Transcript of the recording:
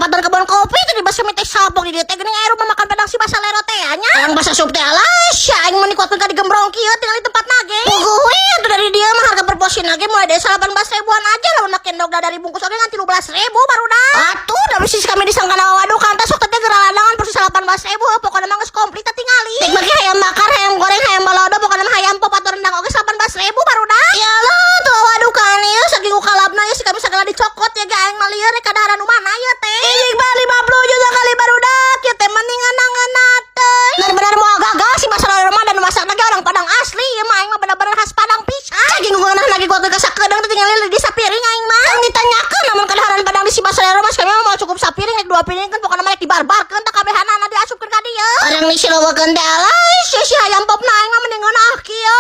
perapatan kebun kopi tadi basa teh sabok di dieu teh geuning aya rumah makan Padang si Basalero teh nya. Yang basa sup teh, alah sia, aing mah nikuatkeun ka digembrong kieu tinggal di tempat nage. Puguh we atuh dari dieu mah harga per porsi nage mulai dari 18 ribuan aja, lamun make endog dari bungkus oge ngan 13 ribu barudak. Atuh da bisi kami disangka waduh kan teh sok teh geralangan porsi 18 ribu, pokoknya mah geus komplit tingali. Tik bagi hayam bakar, hayam goreng, hayam balado, pokoknya mah hayam pop atau rendang oge 18 ribu barudak. Ya Allah, tuh waduh kan ieu saking kalabna ya si kami segala dicokot ya ge aing mah lieur rek kadaharan nu mana ieu teh. Ih, bali 50 juta kali barudak, ieu teh mendingan nangeuna teh. Bener-bener mau gagal si Basalero mah dan masak lagi orang Padang asli ieu mah, aing mah bener-bener khas Padang pisan. Saking ngeunah lagi gua ke sakedeung teh tinggal di sapiring aing mah. Yang ditanyakeun lamun kadaharan Padang di si Basalero mah, kami mah mau cukup sapiring rek dua piring kan, pokokna mah rek dibarbarkeun tah kabehanana diasupkeun ka dieu. Orang ni silawakeun teh, alah si hayam pop na aing mah mending ngeunah kieu.